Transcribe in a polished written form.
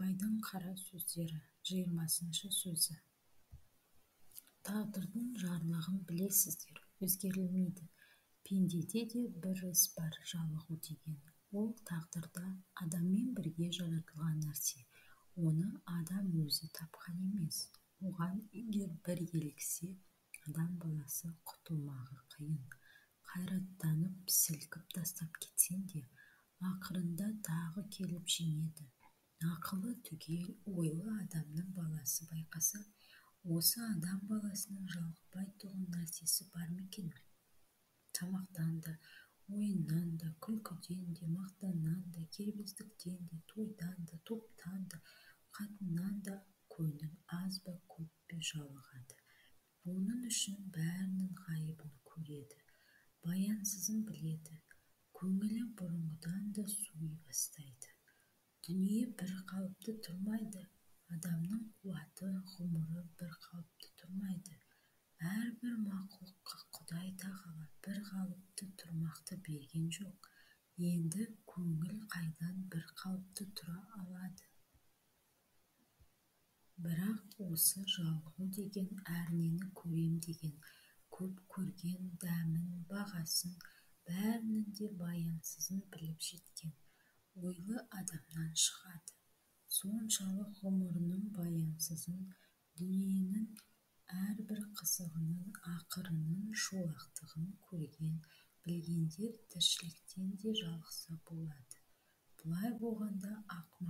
Абайдың қара сөздері, 20-сөзі. Тағдырдың жарлығын білесіздер, өзгерілмейді. Пендеде де бір іс бар жалығу деген. Ол тағдырда адаммен бірге жаратылған нәрсе. Оны адам өзі тапқан емес. Оған егер бір еліксе, адам баласы құтылмағы қиын. Қайраттанып сілкіп тастап кетсең де, ақырында тағы келіп жеңеді. Ақылы түгел, ойлы адамның баласы байқаса, осы адам баласының жалықпайтұғын нәрсесі бар ма екен? Тамақтан да, ойыннан да, күлкіден де, мақтаннан да, кербездіктен де, тойдан да, топтан да, қатыннан да көңіл аз ба, көп пе жалығады. Оның үшін бәрінің ғайыбын көреді, баянсызын біледі. Көңілі бұрынғыдан да суи бастайды. Дүние бір қалыпты тұрмайды, адамның қуаты, ғұмыры бір қалыпты тұрмайды. Әрбір мақұлыққа Құдай тағала бір қалыпты тұрмақты берген жоқ. Енді көңіл қайдан бір қалыпты тұра алады? Бірақ осы жалығу деген әрнені көрем деген, көп көрген, дәмін, бағасын, бәрінің де баянсызын біліп жеткен, ойлы адамнан шығады. Соншалық ғұмырының баянсызын, дүниенің әрбір қызығының ақырының шолақтығын көрген, білгендер тіршіліктен де жалықса болады. Бұлай болғанда ақымақтық